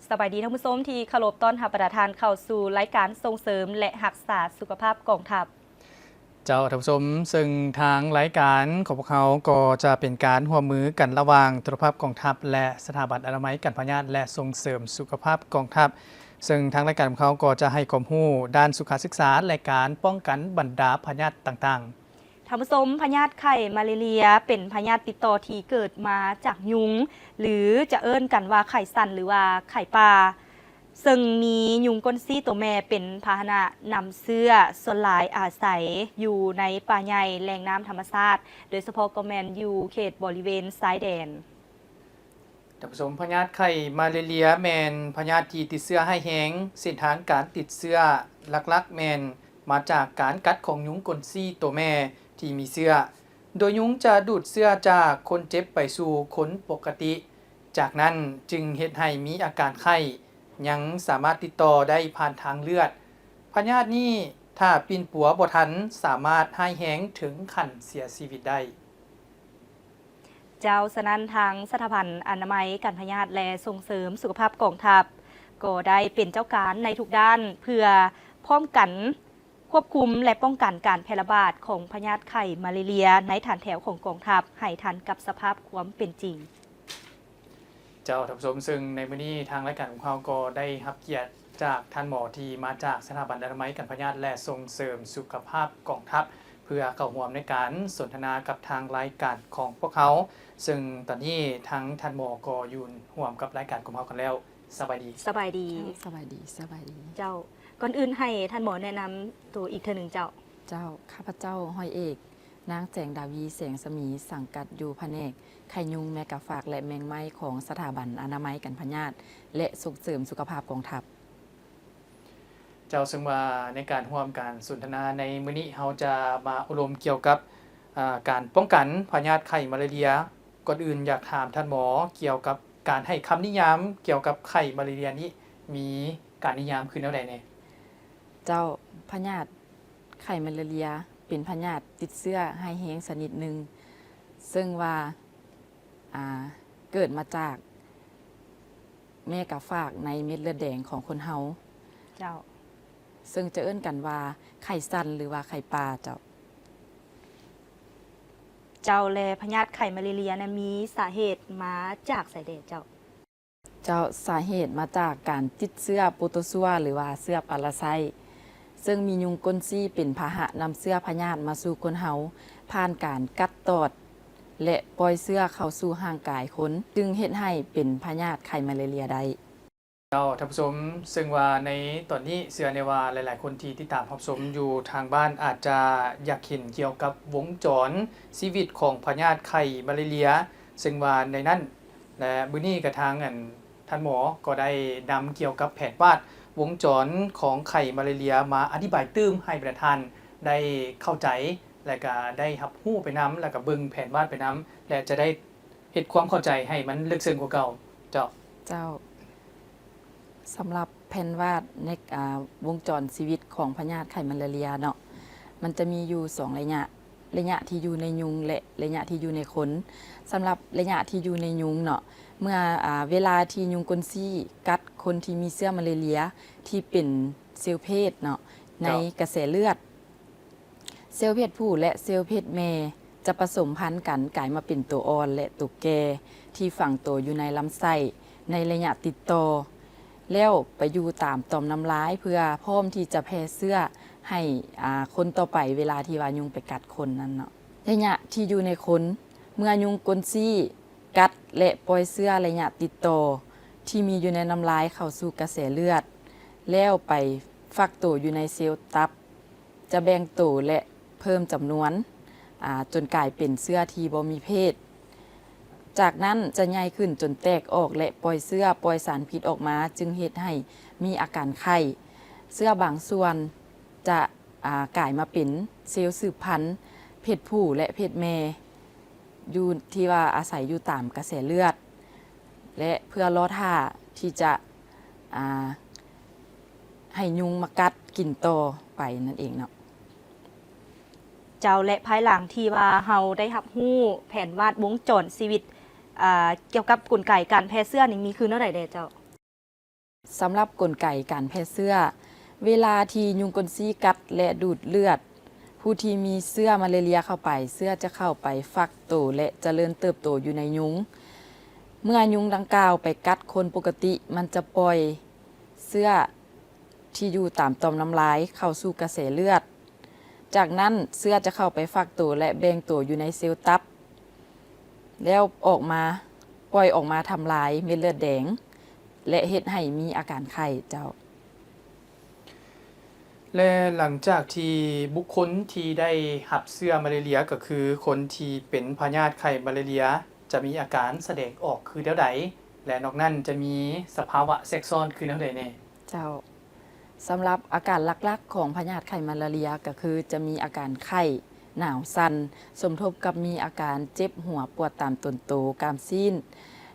ສະບາຍດີທ່ານຜູ້ຊົມທີ່ເຄົາລົບ, ຕ້ອນຮັບບັນດາທ່ານເຂົ້າສູ່ລາຍການສົ່ງເສີມ ແລະ ຮັກສາສຸຂະພາບກອງທັບ. ເຈົ້າ ທ່ານຜູ້ຊົມ, ເຊິ່ງທາງລາຍການຂອງພວກເຮົາກໍຈະເປັນການຮ່ວມມືກັນລະຫວ່າງໂທລະພາບກອງທັບ ແລະ ສະຖາບັນອະນາໄມກັນພະຍາດ ແລະ ສົ່ງເສີມສຸຂະພາບກອງທັບ, ເຊິ່ງທາງລາຍການຂອງເຮົາກໍຈະໃຫ້ຄວາມຮູ້ດ້ານສຸຂະສຶກສາ ແລະ ການປ້ອງກັນບັນດາພະຍາດຕ່າງໆ. ທ່ານຜູ້ຊົມ, ພະຍາດໄຂ້ມາເລເຣຍເປັນພະຍາດຕິດຕໍ່ທີ່ເກີດມາຈາກຍຸງ ຫຼື ຈະເອີ້ນກັນວ່າໄຂ້ສັນ ຫຼື ວ່າໄຂ້ປ່າ, ເຊິ່ງມີຍຸງກົ້ນຊີ້ໂຕແມ່ເປັນພາຫະນະນຳເຊື້ອ, ສ່ວນຫຼາຍອາໄສຢູ່ໃນປ່າໃຫຍ່, ແຫຼ່ງນ້ຳທຳມະຊາດ, ໂດຍສະເພາະກໍແມ່ນຢູ່ເຂດບໍລິເວນຊາຍແດນ. ທ່ານຜູ້ຊົມ, ພະຍາດໄຂ້ມາເລເຣຍແມ່ນພະຍາດທີ່ຕິດເຊື້ອຮ້າຍແຮງ. ເສັ້ນທາງການຕິດເຊື້ອຫຼັກໆແມ່ນມາຈາກການກັດຂອງຍຸງກົ້ນຊີ້ໂຕແມ່ທີ່ມີເຊື້ອ, ໂດຍຍຸງຈະດູດເຊື້ອຈາກຄົນເຈັບໄປສູ່ຄົນປົກກະຕິ, ຈາກນັ້ນຈຶ່ງເຮັດໃຫ້ມີອາການໄຂ້, ຍັງສາມາດຕິດຕໍ່ໄດ້ຜ່ານທາງເລືອດ. ພະຍາດນີ້ຖ້າປິ່ນປົວບໍ່ທັນ ສາມາດຮ້າຍແຮງເຖິງຂັ້ນເສຍຊີວິດໄດ້. ເຈົ້າ, ສະນັ້ນທາງສະຖາບັນອະນາໄມການພະຍາດ ແລະ ສົ່ງເສີມສຸຂະພາບກອງທັບ ກໍໄດ້ເປັນເຈົ້າການໃນທຸກດ້ານ ເພື່ອພ້ອມກັນຄວບຄຸມ ແລະ ປ້ອງກັນການແຜ່ລະບາດຂອງພະຍາດໄຂ້ມາເລເຣຍໃນຖານແຖວຂອງກອງທັບ ໃຫ້ທັນກັບສະພາບຄວາມເປັນຈິງ. ເຈົ້າ ທ່ານຜູ້ຊົມ, ເຊິ່ງໃນມື້ນີ້ທາງລາຍການຂອງເຮົາກໍໄດ້ຮັບກຽດຈາກທ່ານໝໍທີ່ມາຈາກສະຖາບັນອະນາໄມການພະຍາດ ແລະ ສົ່ງເສີມສຸຂະພາບກອງທັບ ເພື່ອເຂົ້າຮ່ວມໃນການສົນທະນາກັບທາງລາຍການຂອງພວກເຮົາ, ເຊິ່ງຕອນນີ້ທາງທ່ານໝໍກໍຢູ່ຮ່ວມກັບລາຍການຂອງເຮົາກັນແລ້ວ. ສະບາຍດີ. ສະບາຍດີ. ເຈົ້າ ສະບາຍດີ, ສະບາຍດີ. ເຈົ້າ, ກ່ອນອື່ນໃຫ້ທ່ານໝໍແນະນຳໂຕອີກເທື່ອໜຶ່ງເຈົ້າ. ເຈົ້າ, ຂ້າພະເຈົ້າ ຮ້ອຍເອກ ນາງ ແສງດາວີ ແສງສະໝີ, ສັງກັດຢູ່ພະແນກໄຂ້ຍຸງ, ແມກາຟາກ ແລະ ແມງໄມ້ ຂອງສະຖາບັນອະນາໄມການພະຍາດ ແລະ ສົ່ງເສີມສຸຂະພາບກອງທັບ. ເຈົ້າ, ເຊິ່ງວ່າໃນການຮ່ວມການສົນທະນາໃນມື້ນີ້ ເຮົາຈະມາໂອ້ລົມກ່ຽວກັບ ອາ ການປ້ອງກັນພະຍາດໄຂ້ມາເລເຣຍ. ກ່ອນອື່ນຢາກຖາມທ່ານໝໍກ່ຽວກັບການໃຫ້ຄຳນິຍາມກ່ຽວກັບໄຂ້ມາເລເຣຍນີ້ ມີການນິຍາມຄືແນວໃດແດ່? ເຈົ້າ, ພະຍາດໄຂ້ມາເລເຣຍເປັນພະຍາດຕິດເຊື້ອຮ້າຍແຮງຊະນິດໜຶ່ງ, ເຊິ່ງວ່າ ອາ ເກີດມາຈາກແມ່ກາຟາກໃນເມັດເລືອດແດງຂອງຄົນເຮົາ. ເຈົ້າ. ເຊິ່ງຈະເອີ້ນກັນວ່າໄຂ້ສັນ ຫຼື ວ່າໄຂ້ປ່າເຈົ້າ. ເຈົ້າ, ແລະ ພະຍາດໄຂ້ມາເລເຣຍນັ້ນມີສາເຫດມາຈາກໃສແດ່ເຈົ້າ? ເຈົ້າ, ສາເຫດມາຈາກການຕິດເຊື້ອໂປໂຕຊັວ ຫຼື ວ່າເຊື້ອປາຣາໄຊ, ເຊິ່ງມີຍຸງກົ້ນຊີ້ເປັນພາຫະນຳເຊື້ອພະຍາດມາສູ່ຄົນເຮົາ ຜ່ານການກັດຕອດ ແລະ ປ່ອຍເຊື້ອເຂົ້າສູ່ຮ່າງກາຍຄົນ, ຈຶ່ງເຮັດໃຫ້ເປັນພະຍາດໄຂ້ມາເລເຣຍໄດ້. ເຈົ້າ, ທ່ານຜູ້ຊົມ, ເຊິ່ງວ່າໃນຕອນນີ້ເຊື່ອແນ່ວ່າຫຼາຍໆຄົນທີ່ຕິດຕາມຮັບຊົມຢູ່ທາງບ້ານອາດຈະຢາກເຫັນກ່ຽວກັບວົງຈອນຊີວິດຂອງພະຍາດໄຂ້ມາເລເຣຍ, ເຊິ່ງວ່າໃນນັ້ນ ແລະ ມື້ນີ້ກະທາງ ອັນ ທ່ານໝໍກໍໄດ້ນຳກ່ຽວກັບແຜນວາດວົງຈອນຂອງໄຂ້ມາເລເຣຍມາອະທິບາຍຕື່ມໃຫ້ບັນດາທ່ານໄດ້ເຂົ້າໃຈ ແລະ ກະໄດ້ຮັບຮູ້ໄປນຳ ແລະ ກະເບິ່ງແຜນວາດໄປນຳ ແລະ ຈະໄດ້ເຮັດຄວາມເຂົ້າໃຈໃຫ້ມັນເລິກເຊິ່ງກວ່າເກົ່າ. ເຈົ້າ. ເຈົ້າ. ສຳລັບແຜນວາດໃນ ອາ ວົງຈອນຊີວິດຂອງພະຍາດໄຂ້ມາເລເຣຍເນາະ, ມັນຈະມີຢູ່ສອງໄລຍະ, ໄລຍະທີ່ຢູ່ໃນຍຸງ ແລະ ໄລຍະທີ່ຢູ່ໃນຄົນ. ສຳລັບໄລຍະທີ່ຢູ່ໃນຍຸງເນາະ, ເມື່ອ ອາ ເວລາທີ່ຍຸງກົ້ນຊີ້ກັດຄົນທີ່ມີເຊື້ອມາເລເຣຍທີ່ເປັນເຊວເພດເນາະ ໃນ ເຈົ້າ ກະແສເລືອດ, ເຊວເພດຜູ້ ແລະ ເຊວເພດແມ່ຈະປະສົມພັນກັນກາຍມາເປັນໂຕອ່ອນ ແລະ ໂຕແກ່ທີ່ຝັງໂຕຢູ່ໃນລຳໄສ້ໃນໄລຍະຕິດຕໍ່, ແລ້ວໄປຢູ່ຕາມຕ່ອມນ້ຳລາຍ ເພື່ອພ້ອມທີ່ຈະແຜ່ເຊື້ອໃຫ້ ອາ ຄົນຕໍ່ໄປ ເວລາທີ່ວ່າຍຸງໄປກັດຄົນນັ້ນເນາະ. ໄລຍະທີ່ຢູ່ໃນຄົນ, ເມື່ອຍຸງກົ້ນຊີ້ກັດ ແລະ ປ່ອຍເຊື້ອໄລຍະຕິດຕໍ່ທີ່ມີຢູ່ໃນນ້ຳລາຍເຂົ້າສູ່ກະແສເລືອດ ແລ້ວໄປຟັກໂຕຢູ່ໃນເຊວຕັບ, ຈະແບ່ງໂຕ ແລະ ເພີ່ມຈຳນວນ ອາ ຈົນກາຍເປັນເຊື້ອທີ່ບໍ່ມີເພດ. ຈາກນັ້ນຈະໃຫຍ່ຂຶ້ນຈົນແຕກອອກ ແລະ ປ່ອຍເຊື້ອ, ປ່ອຍສານພິດອອກມາ, ຈຶ່ງເຮັດໃຫ້ມີອາການໄຂ້. ເຊື້ອບາງສ່ວນຈະ ອາ ກາຍມາເປັນເຊວສືບພັນເພດຜູ້ ແລະ ເພດແມ່ ຢູ່ທີ່ວ່າອາໄສຢູ່ຕາມກະແສເລືອດ ແລະ ເພື່ອລໍຖ້າທີ່ຈະ ອາ ໃຫ້ຍຸງມາກັດກິນຕໍ່ໄປນັ້ນເອງເນາະ. ເຈົ້າ, ແລະ ພາຍຫຼັງທີ່ວ່າເຮົາໄດ້ຮັບຮູ້ແຜນວາດວົງຈອນຊີວິດ ອາ ກ່ຽວກັບກົນໄກການແຜ່ເຊື້ອນີ້ ມີຄືແນວໃດແດ່ເຈົ້າ? ສຳລັບກົນໄກການແຜ່ເຊື້ອ, ເວລາທີ່ຍຸງກົ້ນຊີ້ກັດ ແລະ ດູດເລືອດ, ຜູ້ທີ່ມີເຊື້ອມາລາເຣຍເຂົ້າໄປ, ເຊື້ອຈະເຂົ້າໄປຟັກໂຕ ແລະ ຈະເລີນເຕີບໂຕຢູ່ໃນຍຸງ. ເມື່ອຍຸງດັ່ງກ່າວໄປກັດຄົນປົກກະຕິ, ມັນຈະປ່ອຍເຊື້ອທີ່ຢູ່ຕາມຕ່ອມນ້ຳລາຍເຂົ້າສູ່ກະແສເລືອດ. ຈາກນັ້ນເຊື້ອຈະເຂົ້າໄປຟັກໂຕ ແລະ ແບ່ງໂຕຢູ່ໃນເຊວຕັບ ແລ້ວອອກມາ, ປ່ອຍອອກມາທຳລາຍເມັດເລືອດແດງ ແລະ ເຮັດໃຫ້ມີອາການໄຂ້ເຈົ້າ. ແລະ ຫຼັງຈາກທີ່ບຸກຄົນທີ່ໄດ້ຮັບເຊື້ອມາລາເຣຍ ກໍຄືຄົນທີ່ເປັນພະຍາດໄຂ້ມາລາເຣຍ ຈະມີອາການສະແດງອອກຄືແນວໃດ ແລະ ນອກນັ້ນຈະມີສະພາວະແຊກຊ້ອນຄືແນວໃດແດ່? ເຈົ້າ. ສຳລັບອາການຫຼັກໆຂອງພະຍາດໄຂ້ມາລາເຣຍ ກໍຄືຈະມີອາການໄຂ້, ໜາວສັ່ນ, ສົມທົບກັບມີອາການເຈັບຫົວ, ປວດຕາມຕົນໂຕ, ກາມຊີ້ນ,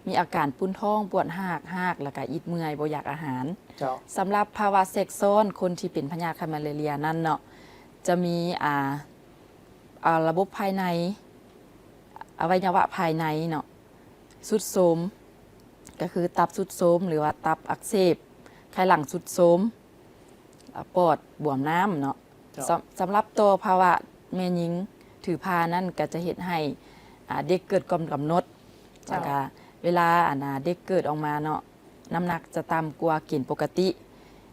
ມີອາການປຸ້ນທ້ອງ, ປວດຮາກ, ຮາກ, ແລ້ວກະອິດເມື່ອຍ, ບໍ່ຢາກອາຫານ. ເຈົ້າ. ສຳລັບພາວະແຊກຊ້ອນຄົນທີ່ເປັນພະຍາດໄຂ້ມາລາເຣຍນັ້ນເນາະ, ຈະມີ ອ່າ ອ່າ ລະບົບພາຍໃນ, ອະໄວຍະວະພາຍໃນເນາະ ຊຸດໂຊມ, ກໍຄືຕັບຊຸດໂຊມ ຫຼືວ່າຕັບອັກເສບ, ໄຂ່ຫຼັງຊຸດໂຊມ, ອາ ປອດບວມນ້ຳເນາະ. ເຈົ້າ. ສຳ ສຳລັບຕໍ່ພາວະແມ່ຍິງຖືພານັ້ນ ກໍຈະເຮັດໃຫ້ ອາ ເດັກເກີດກ່ອນກຳນົດ. ເຈົ້າ. ແລ້ວກະເວລາ ອັນ ອາ ເດັກເກີດອອກມາເນາະ, ນ້ຳໜັກຈະຕ່ຳກວ່າເກນປົກກະຕິ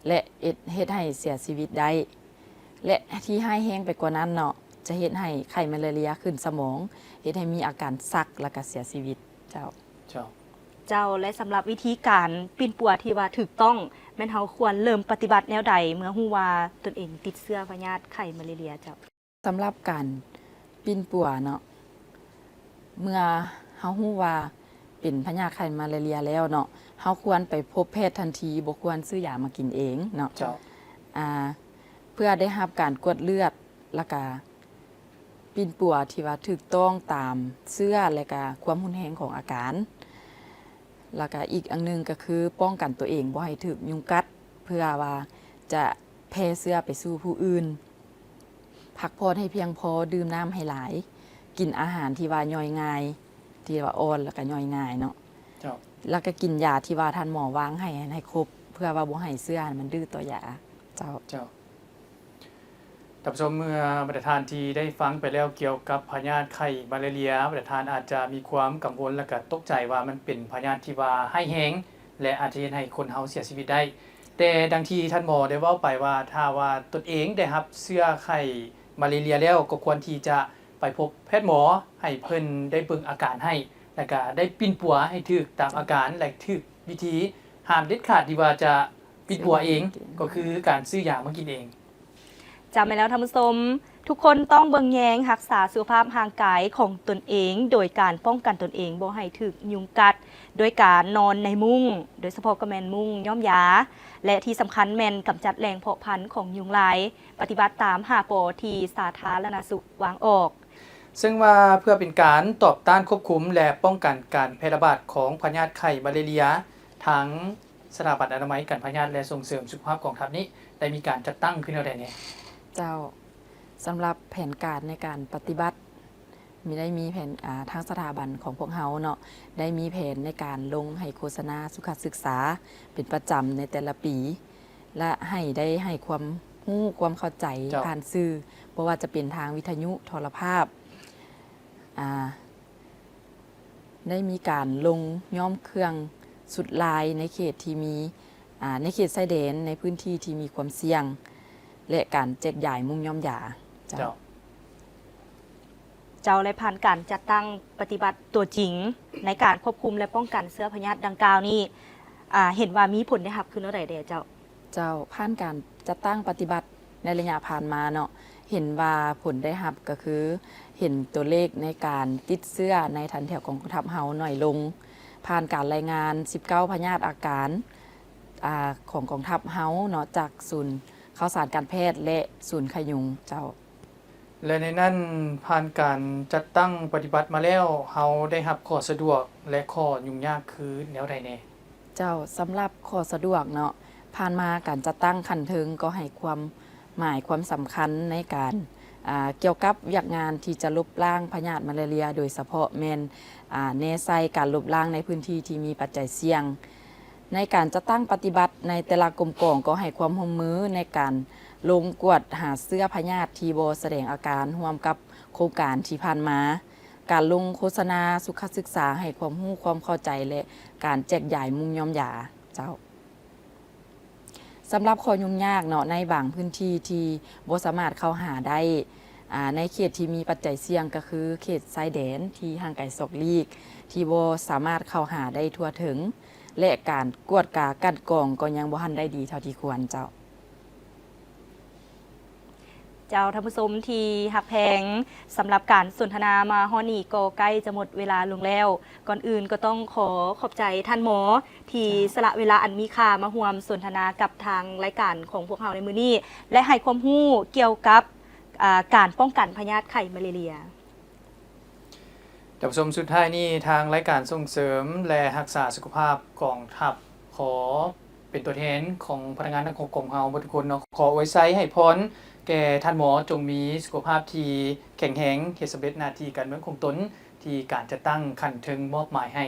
ແລະ ເຮັດ ເຮັດໃຫ້ເສຍຊີວິດໄດ້. ແລະ ທີ່ຮ້າຍແຮງໄປກວ່ານັ້ນເນາະ, ຈະເຮັດໃຫ້ໄຂ້ມາລາເຣຍຂຶ້ນສະໝອງ, ເຮັດໃຫ້ມີອາການຊັກ ແລ້ວກະເສຍຊີວິດ. ເຈົ້າ. ເຈົ້າ. ເຈົ້າ ແລະ ສຳລັບວິທີການປິ່ນປົວທີ່ວ່າຖືກຕ້ອງ ແມ່ນເຮົາຄວນເລີ່ມປະຕິບັດແນວໃດ ເມື່ອຮູ້ວ່າຕົນເອງຕິດເຊື້ອພະຍາດໄຂ້ມາລາເຣຍ? ເຈົ້າ. ສຳລັບການປິ່ນປົວເນາະ, ເມື່ອເຮົາຮູ້ວ່າເປັນພະຍາດໄຂ້ມາລາເຣຍແລ້ວເນາະ, ເຮົາຄວນໄປພົບແພດທັນທີ, ບໍ່ຄວນຊື້ຢາມາກິນເອງເນາະ. ເຈົ້າ. ອາ ເພື່ອໄດ້ຮັບການກວດເລືອດ ແລ້ວກະປິ່ນປົວທີ່ວ່າຖືກຕ້ອງຕາມເຊື້ອ ແລະກະຄວາມຮຸນແຮງຂອງອາການ. ແລ້ວກະອີກອັນໜຶ່ງກໍຄືປ້ອງກັນຕົວເອງບໍ່ໃຫ້ຖືກຍຸງກັດ ເພື່ອວ່າຈະແຜ່ເຊື້ອໄປສູ່ຜູ້ອື່ນ. ພັກຜ່ອນໃຫ້ພຽງພໍ, ດື່ມນ້ຳໃຫ້ຫຼາຍ, ກິນອາຫານທີ່ວ່າຍ່ອຍງ່າຍ, ທີ່ວ່າອ່ອນ ແລ້ວກະຍ່ອຍງ່າຍເນາະ. ເຈົ້າ. ແລ້ວກະກິນຢາທີ່ວ່າທ່ານໝໍວາງໃຫ້ ໃຫ້ຄົບ ເພື່ອວ່າບໍ່ໃຫ້ເຊື້ອມັນດື້ຕໍ່ຢາ. ເຈົ້າ. ເຈົ້າ. ທ່ານຜູ້ຊົມ, ເມື່ອບັນດາທ່ານທີ່ໄດ້ຟັງໄປແລ້ວກ່ຽວກັບພະຍາດໄຂ້ມາລາເຣຍ, ບັນດາທ່ານອາດຈະມີຄວາມກັງວົນ ແລະ ກະຕົກໃຈວ່າມັນເປັນພະຍາດທີ່ວ່າຮ້າຍແຮງ ແລະ ອາດຈະເຮັດໃຫ້ຄົນເຮົາເສຍຊີວິດໄດ້. ແຕ່ດັ່ງທີ່ທ່ານໝໍໄດ້ເວົ້າໄປວ່າ ຖ້າວ່າຕົນເອງໄດ້ຮັບເຊື້ອໄຂ້ມາລາເຣຍແລ້ວ ກໍຄວນທີ່ຈະໄປພົບແພດໝໍ ໃຫ້ເພິ່ນໄດ້ເບິ່ງອາການໃຫ້ ແລະ ກະໄດ້ປິ່ນປົວໃຫ້ຖືກຕາມອາການ ແລະ ຖືກວິທີ. ຫ້າມເດັດຂາດທີ່ວ່າຈະ ປິດຫົວເອງ ກໍຄືການຊື້ຢາມາກິນເອງ. ຈຳໄວ້ແລ້ວທ່ານຜູ້ຊົມ, ທຸກຄົນຕ້ອງເບິ່ງແຍງຮັກສາສຸຂະພາບຮ່າງກາຍຂອງຕົນເອງ ໂດຍການປ້ອງກັນຕົນເອງບໍ່ໃຫ້ຖືກຍຸງກັດ ດ້ວຍການນອນໃນມຸ້ງ, ໂດຍສະເພາະກໍແມ່ນມຸ້ງຍ້ອມຢາ ແລະ ທີ່ສຳຄັນແມ່ນກຳຈັດແຫຼ່ງເພາະພັນຂອງຍຸງລາຍ, ປະຕິບັດຕາມຫ້າປໍທີ່ສາທາລະນະສຸກວາງອອກ. ເຊິ່ງວ່າເພື່ອເປັນການຕອບຕ້ານຄວບຄຸມ ແລະ ປ້ອງກັນການແຜ່ລະບາດຂອງພະຍາດໄຂ້ມາລາເຣຍ, ທາງ ສະຖາບັນອະນາໄມການພະຍາດ ແລະ ສົ່ງເສີມສຸຂະພາບກອງທັບນີ້ ໄດ້ມີການຈັດຕັ້ງຂຶ້ນແນວໃດແດ່? ເຈົ້າ, ສຳລັບແຜນການໃນການປະຕິບັດ, ມີ ໄດ້ມີແຜນ, ອາ, ທາງສະຖາບັນຂອງພວກເຮົາເນາະ, ໄດ້ມີແຜນໃນການລົງໃຫ້ໂຄສະນາສຸຂະສຶກສາເປັນປະຈຳໃນແຕ່ລະປີ ແລະ ໃຫ້ໄດ້ໃຫ້ຄວາມຮູ້ຄວາມເຂົ້າໃຈ ເຈົ້າ ຜ່ານສື່ ບໍ່ວ່າຈະເປັນທາງວິທະຍຸ, ໂທລະພາບ, ອາ, ໄດ້ມີການລົງຍ້ອມເຄື່ອງຊຸດລາຍໃນເຂດທີ່ມີ, ອາ, ໃນເຂດຊາຍແດນ, ໃນພື້ນທີ່ທີ່ມີຄວາມສ່ຽງ ແລະ ການແຈກຢາຍມຸ້ງຍ້ອມຢາ. ເຈົ້າ. ເຈົ້າ. ເຈົ້າ ແລະ ຜ່ານການຈັດຕັ້ງປະຕິບັດຕົວຈິງໃນການຄວບຄຸມ ແລະ ປ້ອງກັນເຊື້ອພະຍາດດັ່ງກ່າວນີ້, ອາ, ເຫັນວ່າມີຜົນໄດ້ຮັບຄືແນວໃດແດ່ເຈົ້າ? ເຈົ້າ, ຜ່ານການຈັດຕັ້ງປະຕິບັດໃນໄລຍະຜ່ານມາເນາະ, ເຫັນວ່າຜົນໄດ້ຮັບກໍຄືເຫັນຕົວເລກໃນການຕິດເຊື້ອໃນຖັນແຖວກອງທັບເຮົາໜ້ອຍລົງ, ຜ່ານການລາຍງານສິບເກົ້າພະຍາດອາການ, ອາ, ຂອງກອງທັບເຮົາເນາະ, ຈາກສູນຂ່າວສານການແພດ ແລະ ສູນຂະຍຸງ. ເຈົ້າ. ແລະ ໃນນັ້ນ, ຜ່ານການຈັດຕັ້ງປະຕິບັດມາແລ້ວ, ເຮົາໄດ້ຮັບຂໍ້ສະດວກ ແລະ ຂໍ້ຫຍຸ້ງຍາກຄືແນວໃດແດ່? ເຈົ້າ, ສຳລັບຂໍ້ສະດວກເນາະ, ຜ່ານມາການຈັດຕັ້ງຂັ້ນເທິງກໍໃຫ້ຄວາມໝາຍຄວາມສຳຄັນໃນການ, ອາ, ກ່ຽວກັບວຽກງານທີ່ຈະລົບລ້າງພະຍາດມາລາເຣຍ, ໂດຍສະເພາະແມ່ນ, ອາ, ແນໃສ່ການລົບລ້າງໃນພື້ນທີ່ທີ່ມີປັດໄຈສ່ຽງ. ໃນການຈັດຕັ້ງປະຕິບັດໃນແຕ່ລະກົມກອງກໍໃຫ້ຄວາມຮ່ວມມືໃນການລົງກວດຫາເຊື້ອພະຍາດທີ່ບໍ່ສະແດງອາການ ຮ່ວມກັບໂຄງການທີ່ຜ່ານມາ, ການລົງໂຄສະນາສຸຂະສຶກສາໃຫ້ຄວາມຮູ້ຄວາມເຂົ້າໃຈ ແລະ ການແຈກຢາຍມຸ້ງຍ້ອມຢາເຈົ້າ. ສຳລັບຂໍ້ຫຍຸ້ງຍາກເນາະ ໃນບາງພື້ນທີ່ທີ່ບໍ່ສາມາດເຂົ້າຫາໄດ້ ອາ ໃນເຂດທີ່ມີປັດໄຈສ່ຽງ ກໍຄືເຂດຊາຍແດນທີ່ຫ່າງໄກສອກຫຼີກ ທີ່ບໍ່ສາມາດເຂົ້າຫາໄດ້ທົ່ວເຖິງ ແລະ ການກວດກາກັ່ນກອງກໍຍັງບໍ່ທັນໄດ້ດີເທົ່າທີ່ຄວນເຈົ້າ. ເຈົ້າ ທ່ານຜູ້ຊົມທີ່ຮັກແພງ, ສຳລັບການສົນທະນາມາຮອດນີ້ກໍໃກ້ຈະໝົດເວລາລົງແລ້ວ. ກ່ອນອື່ນກໍຕ້ອງຂໍຂອບໃຈທ່ານໝໍທີ່ ເຈົ້າ ສະຫຼະເວລາອັນມີຄ່າມາຮ່ວມສົນທະນາກັບທາງລາຍການຂອງພວກເຮົາໃນມື້ນີ້ ແລະ ໃຫ້ຄວາມຮູ້ກ່ຽວກັບ ອາ ການປ້ອງກັນພະຍາດໄຂ້ມາເລເຣຍ. ທ່ານຜູ້ຊົມ, ສຸດທ້າຍນີ້ ທາງລາຍການສົ່ງເສີມ ແລະ ຮັກສາສຸຂະພາບກອງທັບ ຂໍເປັນຕົວແທນຂອງພະນັກງານທາງກອງເຮົາເບິດທຸກຄົນເນາະ ຂໍອວຍໄຊໃຫ້ພອນແກ່ທ່ານໝໍ ຈົ່ງມີສຸຂະພາບທີ່ແຂງແຮງ, ເຮັດສຳເລັດໜ້າທີ່ການເມືອງຂອງຕົນທີ່ການຈັດຕັ້ງຂັ້ນເທິງມອບໝາຍໃຫ້.